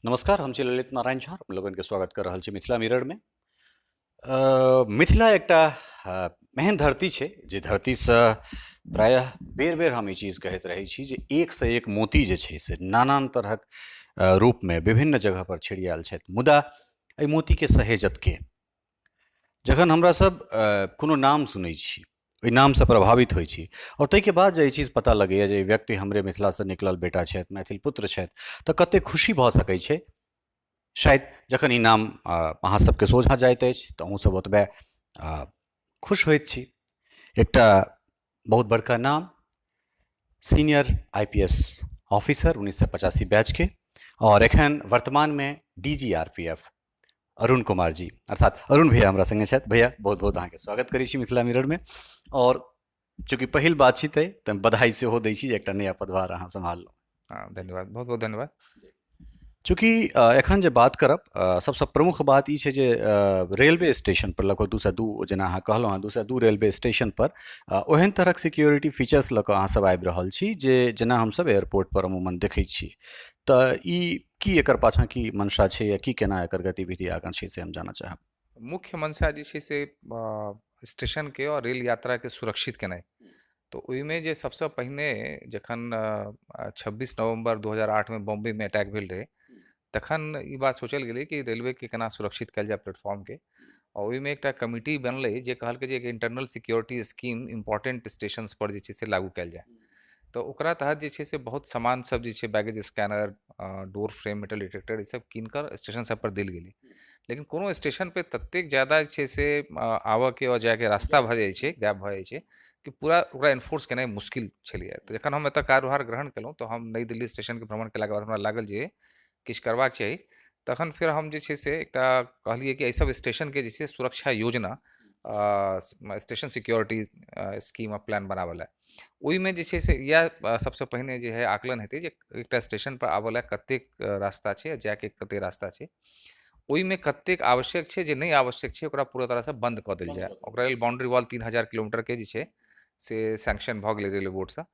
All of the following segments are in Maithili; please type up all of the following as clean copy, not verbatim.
नमस्कार, हम छी ललित नारायण झा, आप लोगन के स्वागत कर रहल छी मिथिला मिरर में। मिथिला एकटा एहन धरती छै जे धरतीसँ प्रायः बेर बेर हम ई चीज कहैत रहै छी जे एकसँ एक मोती जे छै से नानान तरहक रूपमे विभिन्न जगह पर छिड़ियायल छथि, मुदा एहि मोतीके सहेजत के? जखन हमरा सब कोनो नाम सुनै छी, ओहि नामसँ प्रभावित होइ छी आओर ताहिके बाद जे ई चीज पता लगैए जे ई व्यक्ति हमरे मिथिलासँ निकलल बेटा छथि, मैथिल पुत्र छथि, तऽ कतेक खुशी भऽ सकै छै। शायद जखन ई नाम अहाँ सबके सोझाँ जाइत अछि तऽ अहूँ सब ओतबे खुश होइत छी। एकटा बहुत बड़का नाम, सीनियर IPS ऑफिसर, 1985 बैचके, आओर एखन वर्तमानमे DG RPF Arun Kumar ji अर्थात अरुण भैया हमरा संगे छथि। भैया, बहुत बहुत अहाँके स्वागत करै छी मिथिला मिररमे, आओर चूँकि पहिल बातचीत अइ तऽ बधाई सेहो दै छी जे एकटा नया पदभार अहाँ सम्हारलहुँ। हँ, धन्यवाद, बहुत बहुत धन्यवाद। चूँकि एखन जे बात करब, सबसँ प्रमुख बात ई छै जे रेलवे स्टेशन पर लगभग 202, जेना अहाँ कहलहुँ हँ, 202 रेलवे स्टेशन पर ओहन तरहक सिक्योरिटी फीचर्स लऽ कऽ अहाँ सब आबि रहल छी जे जेना हमसब एयरपोर्ट पर अमूमन देखै छी, तऽ ई की एकर पाछाँ की मंशा छै या की केना एकर गतिविधि आगाँ छै से हम जानऽ चाहब। मुख्य मंशा जे छै से स्टेशनके आओर रेल यात्राके सुरक्षित केनाइ। तऽ ओहिमे जे सबसँ पहिने जखन 26 नवम्बर 2008मे बॉम्बेमे अटैक भेल रहै, तखन ई बात सोचल गेलै कि रेलवेके केना सुरक्षित कयल जाय प्लेटफॉर्मके। आ ओहिमे एकटा कमिटी बनलै जे कहलकै जे internal security scheme important stations पर जे छै से लागू कयल जाय। तऽ ओकरा तहत जे छै से बहुत सामान सब जे छै, baggage scanner, door frame, metal detector, ई सब कीन कऽ स्टेशन सब पर देल गेलै। लेकिन कोनो स्टेशन पे ततेक ज्यादा जे छै से आबऽके आओर जायके रास्ता भऽ जाइ छै, गैप भऽ जाइ छै कि पूरा ओकरा एनफोर्स केनाइ मुश्किल छलैए। तऽ जखन हम एतऽ कार्यभार ग्रहण केलहुँ तऽ हम नई दिल्ली स्टेशनके भ्रमण केलाके बाद हमरा लागल जे किछु करबाक चाही। तखन फेर हम जे छै से एकटा कहलियै कि एहि सब स्टेशनके जे छै सुरक्षा योजना, स्टेशन सिक्योरिटी स्कीम आ प्लान बनाबऽ लए। ओहिमे जे छै से इएह सबसँ पहिने जे है आकलन हेतै जे एकटा स्टेशनपर आबऽ लए कतेक रास्ता छै आ जायके कतेक रास्ता छै, ओहिमे कतेक आवश्यक छै, जे नहि आवश्यक छै ओकरा पूरा तरहसँ बन्द कऽ देल जाय। ओकरा लेल बाउंड्री वॉल 3000 किलोमीटरके जे छै से सैंक्शन भऽ गेलै रेलवे बोर्डसँ।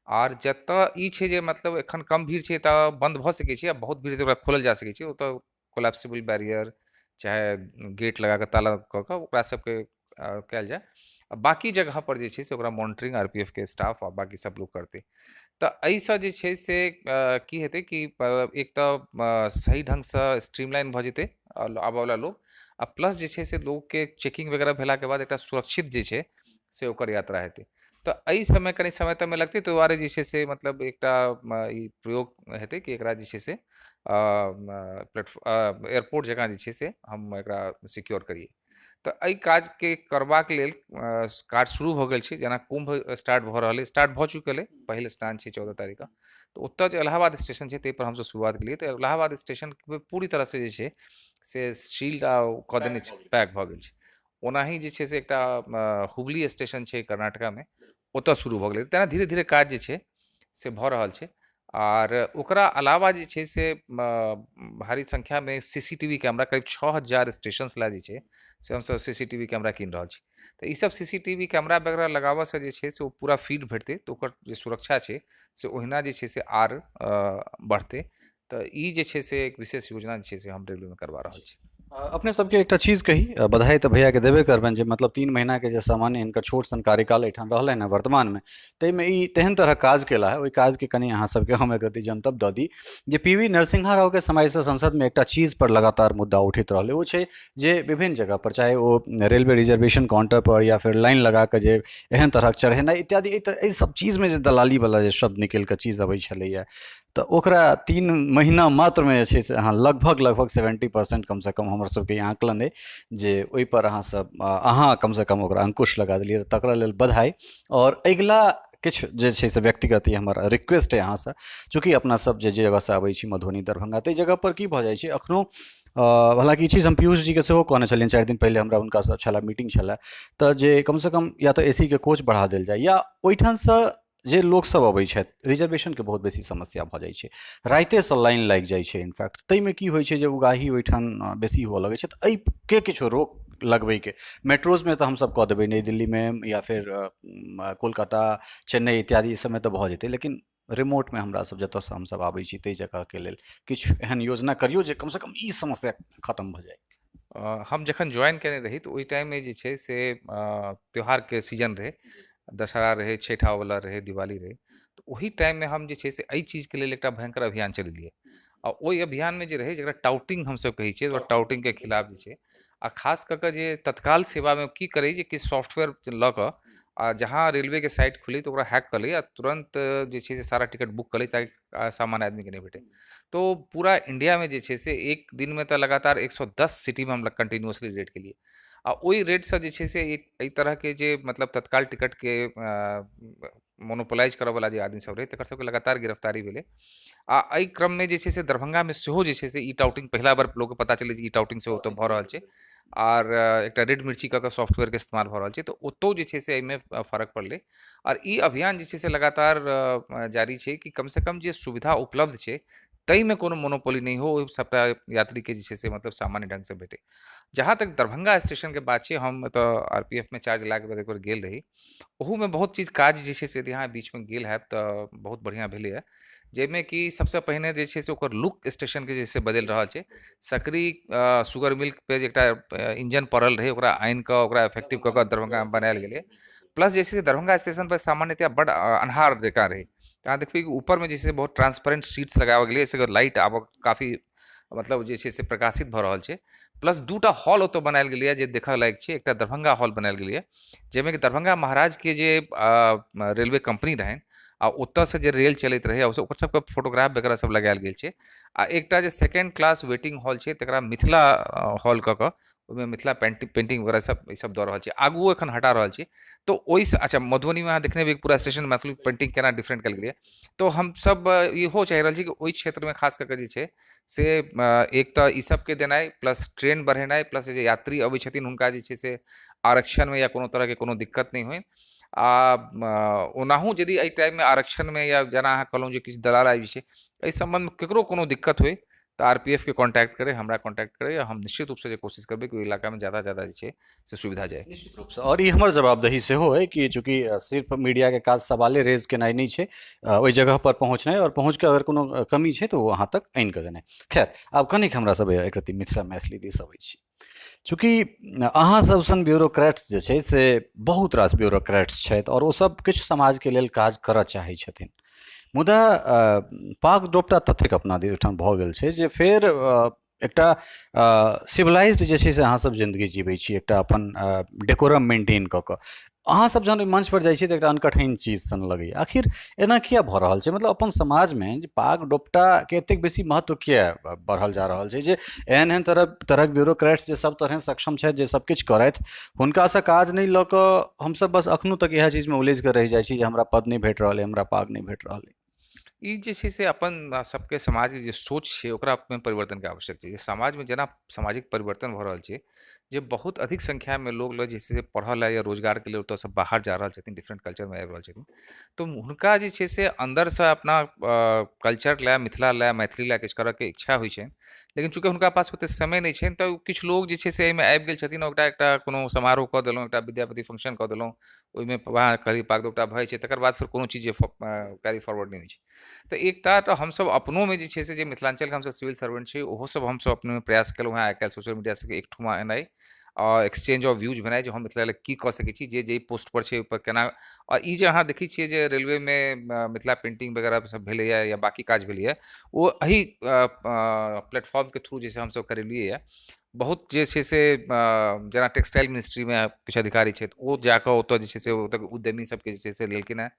आर जतऽ ई छै जे मतलब एखन कम भीड़ छै तऽ बन्द भऽ सकै छै, आ बहुत भीड़ छै तऽ ओकरा खोलल जा सकै छै। ओतऽ कोलैप्सिबल बैरियर चाहे गेट लगा कऽ ताला कऽ कऽ ओकरा सबके कयल जाय। आ बाँकी जगहपर जे छै से ओकरा मॉनिटरिंग RPF के स्टाफ आ बाँकी सब लोक करतै। तऽ एहिसँ जे छै से की हेतै कि एक तऽ सही ढङ्गसँ स्ट्रीमलाइन भऽ जेतै आबऽवला लोक, आ प्लस जे छै से लोकके चेकिंग वगैरह भेलाके बाद एकटा सुरक्षित जे छै से ओकर यात्रा हेतै। तऽ एहि सबमे कनि समय तमय लगतै, ताहि दुआरे जे छै से मतलब एकटा ई प्रयोग हेतै कि एकरा जे छै से एयरपोर्ट जकाँ जे छै से हम एकरा सिक्योर करियै। तऽ एहि काजके करबाक लेल काज शुरू भऽ गेल छै। जेना कुम्भ स्टार्ट भऽ रहल अइ, स्टार्ट भऽ चुकल अइ, पहिल स्नान छै 14 तारीखके, तऽ ओतऽ जे इलाहाबाद स्टेशन छै ताहिपर हमसब शुरुआत केलियै। तऽ इलाहाबाद स्टेशन पूरी तरहसँ जे छै से शील्ड आ कऽ देने छै, पैक भऽ गेल छै। ओनाही जे छै से एकटा हुबली स्टेशन छै कर्नाटकामे, ओतऽ शुरू भऽ गेलै। तेना धीरे धीरे काज जे छै से भऽ रहल छै। आर ओकरा अलावा जे छै से भारी संख्यामे CCTV camera, करीब 6000 स्टेशंस लए जे छै से हमसब CCTV camera कीन रहल छी। तऽ ईसब CCTV camera वगैरह लगाबऽसँ जे छै से ओ पूरा फीड भेटतै, तऽ ओकर जे सुरक्षा छै से ओहिना जे छै से आर बढ़तै। तऽ ई जे छै से एक विशेष योजना जे छै से हम रेलवेमे करबा रहल छी। अपने सबके एकटा चीज कही, बधाई तऽ भैयाके देबे करबनि जे मतलब 3 महीनाके जे सामान्य हिनकर छोट सन कार्यकाल एहिठाम रहलनि हँ वर्तमानमे, ताहिमे ई तेहन तरहक काज केला है, ओहि काजके कनि अहाँ सबके हम एक रत्ती जनतब दऽ दी जे PV Narasimha रावके समयसँ संसदमे एकटा चीज पर लगातार मुद्दा उठैत रहलै। ओ छै जे विभिन्न जगह पर, चाहे ओ रेलवे रिजर्वेशन काउंटर पर या फेर लाइन लगा कऽ जे एहन तरहक चढ़ेनाइ इत्यादि, एहि सब चीजमे जे दलालीवला जे शब्द निकलि कऽ चीज अबै छलैए, तऽ ओकरा 3 महीना मात्रमे जे छै से अहाँ लगभग 70% कमसँ कम हमर सबके ई आकलन अइ जे ओहिपर अहाँ सब अहाँ कमसँ कम ओकरा अंकुश लगा देलियै, तऽ तकरा लेल बधाई। आओर अगिला किछु जे छै से व्यक्तिगत ई हमर रिक्वेस्ट अइ अहाँसँ, चूँकि अपना सब जे जगहसँ अबै छी मधुबनी दरभंगा, ताहि जगहपर की भऽ जाइ छै एखनो, हालाँकि ई चीज हम पीयूष जीके सेहो कहने छलियनि, 4 दिन पहिले हमरा हुनकासँ छलए मीटिंग छलए, तऽ जे कमसँ कम या तऽ AC के कोच बढ़ा देल जाय या ओहिठामसँ जे लोकसभ अबै छथि, रिजर्वेशनके बहुत बेसी समस्या भऽ जाइ छै, रातिएसँ लाइन लागि जाइ छै इनफैक्ट, ताहिमे की होइ छै जे उगाही ओहिठाम बेसी हुअ लगै छै। तऽ एहिके किछु रोक लगबैके मेट्रोजमे तऽ हमसभ कऽ देबै, नई दिल्लीमे या फेर कोलकाता चेन्नई इत्यादि ई सबमे तऽ भऽ जेतै, लेकिन रिमोटमे हमरा सब जतऽसँ हमसब आबै छी ताहि जगहके लेल किछु एहन योजना करियौ जे कमसँ कम ई समस्या खतम भऽ जाय। हम जखन ज्वाइन केने रही तऽ ओहि टाइममे जे छै से त्यौहारके सीजन रहै, दशहरा रहै, छठि आबैवला रहै, दिवाली रहै। तऽ ओहि टाइममे हम जे छै से एहि चीजके लेल एकटा भयङ्कर अभियान चलेलियै। आ ओहि अभियानमे जे रहै, जकरा टाउटिंग हमसब कहै छियै, ओहि टाउटिंगके खिलाफ जे छै, आ खास कऽ कऽ जे तत्काल सेवामे की करै जे किछु सॉफ्टवेयर लऽ कऽ आ जहाँ रेलवेके साइट खुलै तऽ ओकरा हैक कऽ लै आ तुरन्त जे छै से सारा टिकट बुक कऽ लै, ताकि सामान्य आदमीके नहि भेटै। तऽ ओ पूरा इण्डियामे जे छै से एक दिनमे तऽ लगातार 110 सिटीमे हम कन्टिन्यूसली रेड केलियै। आ ओहि रेडसँ जे छै से एहि तरहके जे मतलब तत्काल टिकटके मोनोपोलाइज करऽवला जे आदमी सब रहै, तकर सबके लगातार गिरफ्तारी भेलै। आ एहि क्रममे जे छै से दरभंगामे सेहो जे छै से ई टाउटिंग पहिला बेर लोकके पता चललै जे ई टाउटिंग सेहो ओतऽ भऽ रहल छै, आर एकटा रेड मिर्ची कऽ कऽ सॉफ्टवेयरके इस्तेमाल भऽ रहल छै। तऽ ओतौ जे छै से एहिमे फर्क पड़लै। आर ई अभियान जे छै से लगातार जारी छै कि कमसँ कम जे सुविधा उपलब्ध छै ताहिमे कोनो मोनोपोली नहि हो, ओहि सभटा यात्रीके जे छै से मतलब सामान्य ढङ्गसँ भेटै। जहाँ तक दरभंगा स्टेशनके बात छै, हम एतऽ RPF मे चार्ज लए कऽ एक बेर गेल रही। ओहूमे बहुत चीज काज जे छै से यदि अहाँ बीचमे गेल हैब तऽ बहुत बढ़िआँ भेलैए, जाहिमे कि सबसँ पहिने जे छै से ओकर लुक स्टेशनके जे छै बदलि रहल छै। सकरी शुगर मिल्क पे जे एकटा इंजन पड़ल रहै, ओकरा आनि कऽ ओकरा इफेक्टिव कऽ कऽ दरभंगामे बनायल गेलै। प्लस जे छै से दरभंगा स्टेशन पर सामान्यतया बड्ड अन्हार जकाँ रहै, तऽ अहाँ देखबै कि ऊपरमे जे छै से बहुत ट्रांसपेरेंट सीट्स लगाओल गेलै, एहिसँ लाइट आबऽ काफी मतलब जे छै से प्रकाशित भऽ रहल छै। प्लस दूटा हॉल ओतऽ बनायल गेलैए जे देखऽ लायक छै। एकटा दरभंगा हॉल बनायल गेलैए, जाहिमे कि दरभंगा महाराजके जे रेलवे कम्पनी रहनि आ ओतऽसँ जे रेल चलैत रहै, ओकर सबके फोटोग्राफ वगैरह सब लगायल गेल छै। आ एकटा जे सेकेंड क्लास वेटिंग हॉल छै, तकरा मिथिला हॉल कऽ कऽ ओहिमे मिथिला पेंटिंग वगैरह सब ई सब दऽ रहल छै, आगुओ एखन हटा रहल छै। तऽ ओहिसँ अच्छा मधुबनीमे अहाँ देखने हेबै पूरा स्टेशन मैथिली पेंटिंग केना डिफरेंट कयल गेलैए। तऽ हमसब इहो चाहि रहल छी कि ओहि क्षेत्रमे खास कऽ कऽ जे छै से एक तऽ ई सबके देनाइ, प्लस ट्रेन बढ़ेनाइ, प्लस जे यात्री अबै छथिन हुनका जे छै से आरक्षणमे या कोनो तरहके कोनो दिक्कत नहि होइ। आ ओनाहु यदि एहि टाइममे आरक्षणमे या जेना अहाँ कहलहुँ जे किछु दलाल आबि छै, एहि सम्बन्धमे ककरो कोनो दिक्कत होइ तऽ RPF के कॉन्टैक्ट करै, हमरा कॉन्टैक्ट करै, हम निश्चित रूपसँ जे कोशिश करबै कि ओहि इलाकामे ज्यादा ज्यादा जे छै से सुविधा जाय। निश्चित रूपसँ, आओर ई हमर जवाबदेही सेहो अइ कि चूँकि सिर्फ मीडियाके काज सवाले रेज केनाइ नहि छै, ओहि जगह पर पहुँचनाइ आओर पहुँच कऽ अगर कोनो कमी छै तऽ ओ अहाँ तक आनि कऽ देनाइ। खैर, आब कनिक हमरा सब एक रत्ती मिथिला मैथिली दिस अबै छी। चूँकि अहाँ सब सन ब्यूरोक्रेट्स जे छै से बहुत रास ब्यूरोक्रेट्स छथि आओर ओ सब किछु समाजके लेल काज करऽ चाहै छथिन, मुदा पाग दोपटा ततेक अपना ओहिठाम भऽ गेल छै जे फेर एकटा सिविलाइज्ड जे छै से अहाँसभ जिन्दगी जीबै छी, एकटा अपन डेकोरम मेंटेन कऽ कऽ। अहाँसभ जहन ओहि मंचपर जाइ छी तऽ एकटा अनकठैन चीज सन लगैए। आखिर एना किया भऽ रहल छै? मतलब अपन समाजमे जे पाग डोपटाके एतेक बेसी महत्व किया बढ़ल जा रहल छै जे एहन एहन तरह तरहक ब्यूरोक्रेट्स जे सब तरहे सक्षम छथि, जे सब किछु करथि, हुनकासँ काज नहि लऽ कऽ हमसभ बस एखनो तक इएह चीजमे उलझि कऽ रहि जाइ छी जे हमरा पद नहि भेट रहल अइ, हमरा पाग नहि भेट रहल अइ। ई जे छै से अपन सबके समाजके जे सोच छै ओकरामे परिवर्तनके आवश्यक छै। जे समाजमे जेना सामाजिक परिवर्तन भऽ रहल छै, जे बहुत अधिक संख्यामे लोग लग जे छै से पढ़ऽ लए या रोजगारके लेल ओतऽसँ बाहर जा रहल छथिन, डिफरेंट कल्चरमे आबि रहल छथिन, तऽ हुनका जे छै से अन्दरसँ अपना कल्चर लए, मिथिला लए, मैथिली लए किछु करऽके इच्छा होइ छनि। लेकिन चूँकि हुनका पास ओतेक समय नहि छनि तऽ किछु लोग जे छै से एहिमे आबि गेल छथिन। ओकरा एकटा कोनो समारोह कऽ देलहुँ, एकटा विद्यापति फंक्शन कऽ देलहुँ, ओहिमे कही पाग दोपटा भऽ जाइ छै, तकर बाद फेर कोनो चीज जे कैरी फॉरवर्ड नहि होइ छै। तऽ एकटा तऽ हमसब अपनोमे जे छै से जे मिथिलाञ्चलके हमसब सिविल सर्वेंट छी, ओहो सब हमसब अपनेमे प्रयास केलहुँ हेँ। आइ काल्हि सोशल मीडिया सबके एकठुमा एनाइ आओर एक्सचेंज ऑफ व्यूज भेनाइ जे हम मिथिला लए की कऽ सकै छी, जे जाहि पोस्टपर छै ओहिपर केना। आ ई जे अहाँ देखै छियै जे रेलवेमे मिथिला पेन्टिंग वगैरह सब भेलैए या बाँकी काज भेलैए, ओ एहि प्लेटफॉर्मके थ्रू जे छै हमसब करेलियैए। बहुत जे छै से जेना टेक्सटाइल मिनिस्ट्रीमे किछु अधिकारी छथि, ओ जाकऽ ओतऽ जे छै से ओतऽ उद्यमी सबके जे छै से लेलखिन हेँ।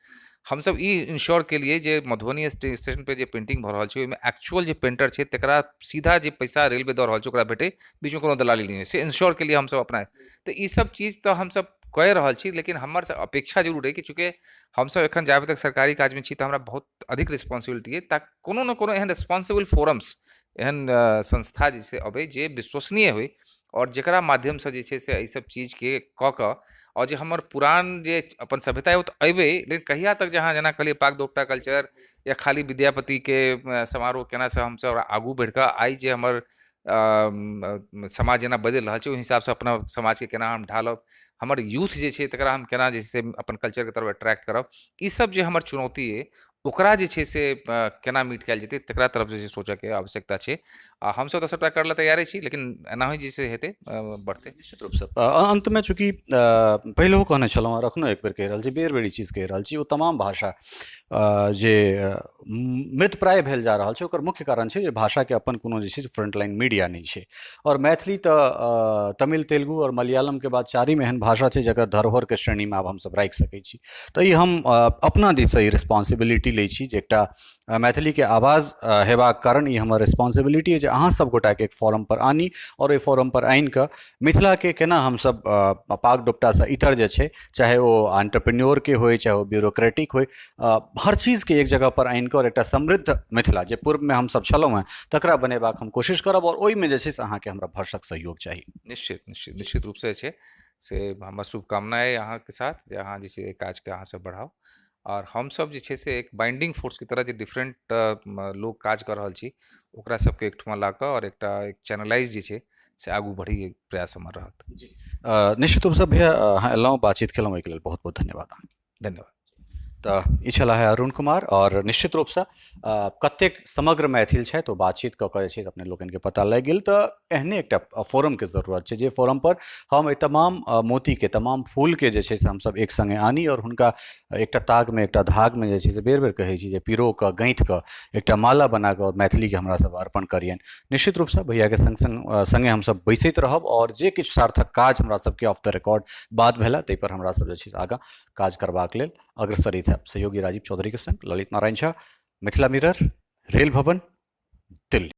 हमसब ई इन्श्योर केलियै जे मधुबनी स्टेशनपर जे पेन्टिंग भऽ रहल छै ओहिमे एक्चुअल जे पेन्टर छै तकरा सीधा जे पैसा रेलवे दऽ रहल छै ओकरा भेटै, बीचमे कोनो दलाली नहि होइ, से इन्श्योर केलियै हमसब अपना। तऽ ई सब चीज तऽ हमसब कए रहल छी, लेकिन हमर अपेक्षा जरूर अइ कि चूँकि हमसब एखन जाबे तक सरकारी काजमे छी तऽ हमरा बहुत अधिक रिस्पॉन्सिबिलिटी अइ, तऽ कोनो ने कोनो एहन रिस्पॉन्सिबल फोरम्स, एहन संस्था जे छै अबै जे विश्वसनीय होइ आओर जकरा माध्यमसँ जे छै से एहि सब चीजके कऽ कऽ आओर जे हमर पुरान जे अपन सभ्यता ओ तऽ अयबै, लेकिन कहिया तक जे अहाँ जेना कहलियै पाग दोपटा कल्चर या खाली विद्यापतिके समारोह केनासँ हमसब आगू बढ़ि कऽ आइ जे हमर समाज जेना बदलि रहल छै ओहि हिसाबसँ अपना समाजके केना हम ढालब, हमर यूथ जे छै तकरा हम केना जे छै से अपन कल्चरके तरफ अट्रैक्ट करब, ई सब जे हमर चुनौती अइ ओकरा जे छै से केना मीट कयल जेतै तकरा तरफ जे छै सोचऽके आवश्यकता छै। आ हमसभ तऽ सभटा करै लए तैयारे छी, लेकिन एनाही जे छै हेतै बढ़तै। निश्चित रूपसँ अन्तमे चूँकि पहिलहो कहने छलहुँ आओर एखनो एक बेर कहि रहल छी, बेर बेर ई चीज कहि रहल छी, ओ तमाम भाषा जे मृतप्राय भेल जा रहल छै, ओकर मुख्य कारण छै जे भाषाके अपन कोनो जे छै से फ्रंटलाइन मीडिया नहि छै। आओर मैथिली तऽ तमिल, तेलुगु आओर मलयालमके बाद चारिम एहन भाषा छै जकर धरोहरके श्रेणीमे आब हमसभ राखि सकै छी। तऽ ई हम अपना दिससँ ई रिस्पॉन्सिबिलिटी लै छी जे एकटा मैथिलीके आवाज हेबाक कारण ई हमर रिस्पॉन्सिबिलिटी अइ जे अहाँ सब गोटाके एक फोरमपर आनी आओर ओहि फोरमपर आनिकऽ मिथिलाके केना हमसब पाग डोपटासँ इतर जे छै, चाहे ओ एंटरप्रेन्योरके होइ, चाहे ओ ब्यूरोक्रेटिक होइ, हर चीजके एक जगहपर आनिकऽ आओर एकटा समृद्ध मिथिला जे पूर्वमे हमसब छलहुँ हेँ तकरा बनेबाक हम कोशिश करब आओर ओहिमे जे छै से अहाँके हमरा भरसक सहयोग चाही। निश्चित निश्चित निश्चित रूपसँ जे छै से हमर शुभकामना अइ अहाँके साथ जे अहाँ जे छै एहि काजके अहाँ सब बढ़ाउ। आओर हमसब जे छै से एक बाइंडिंग फोर्सके तरह जे डिफरेंट लोक काज कऽ रहल छी ओकरा सबके एकठुमा ला कऽ आओर एकटा एक चैनलाइज जे छै से आगू बढ़ी प्रयास हमर रहत। जी, निश्चित रूपसँ भैया, अहाँ एलहुँ, बातचीत केलहुँ, ओहिके लेल बहुत बहुत धन्यवाद अहाँके। धन्यवाद। तऽ ई छलाह है अरुण कुमार आओर निश्चित रूपसँ कतेक समग्र मैथिल छथि ओ बातचीत कऽ कऽ जे छै से अपने लोकनिके पता लागि गेल। तऽ एहने एकटा फोरमके जरूरत छै जे फोरमपर हम एहि तमाम मोतीके, तमाम फूलके जे छै से हमसब एक सङ्गे आनी आओर हुनका एकटा तागमे, एकटा धागमे जे छै से बेर बेर कहै छी जे पिरो कऽ, गाँथि कऽ एकटा माला बना कऽ मैथिलीके हमरा सब अर्पण करियनि। निश्चित रूपसँ भैयाके सङ्ग सङ्ग सङ्गे हमसब बैसैत रहब आओर जे किछु सार्थक काज हमरा सबके ऑफ द रिकॉर्ड बात भेल ताहिपर हमरा सब जे छै से आगाँ काज करबाक लेल अग्रसरित हैब। सहयोगी राजीव चौधरीके संग ललित नारायण झा, मिथिला मिरर, रेल भवन, दिल्ली।